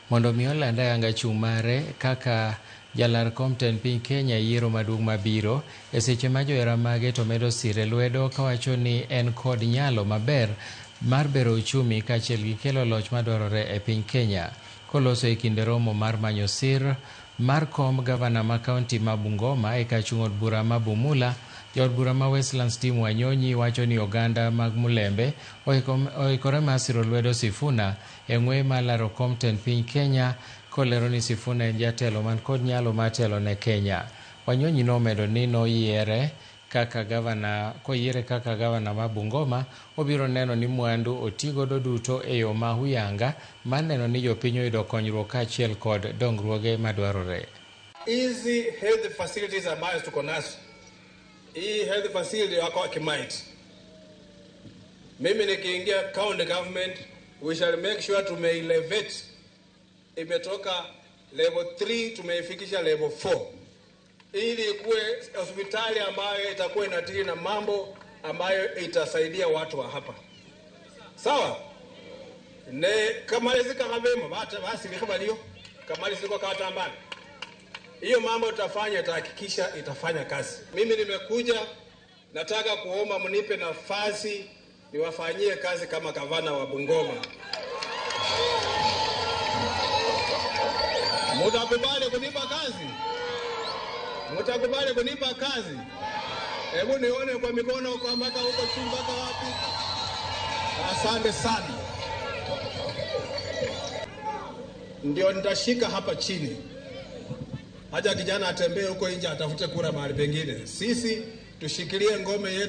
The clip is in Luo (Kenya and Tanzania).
Mondo mi oland ayanga chung' mare kaka jalar kom tend piny Kenya e yiero maduong' mabiro e seche ma johera mage to medo sire lwedo kawacho ni en kod nyalo maber mar bero uchumi kaachiel gi kelo loch madwarore e piny Kenya. Koloso e kinde romo mar manyo sir mar kom gavana ma kaunti ma Bungoma e kachung' od bura ma Bumula, jaod bura ma Westlands Tim Wanyonyi wacho ni oganda mag Mulembe oikore mar siro lwedo Sifuna e ng'we mar laro kom tend piny Kenya, kolero ni Sifuna en jatelo man kod nyalo mar telo ne Kenya. Wanyonyi nomedo ni noyiere kaka gavana, koyiere kaka gavana ma Bungoma, obiro neno ni mwandu otigodo duto e yo ma huyanga mar neno ni jopiny oyudo konyruok kaachiel kod dongruoge madwarore. Hizi health facilities ambazo tuko nazo, hii health facility wako Kimait, mimi nikiingia county government we shall make sure tumeelevate, imetoka level 3 tumeifikisha level 4 ili ikuwe hospitali ambayo itakuwa inatili na mambo ambayo itasaidia watu wa hapa. Sawa? Ne kamalizika kabemo basi likabalio kamalizika katambana. Hiyo mambo tutafanya, itahakikisha itafanya kazi. Mimi nimekuja nataka kuomba mnipe nafasi niwafanyie kazi kama gavana wa Bungoma. Mtakubali kunipa kazi? Mtakubali kunipa kazi? Hebu nione kwa mikono kwa mpaka huko chini mpaka wapi? Asante sana. Ndio nitashika hapa chini. Haja kijana atembee huko nje atafute kura mahali pengine. Sisi tushikilie ngome yetu.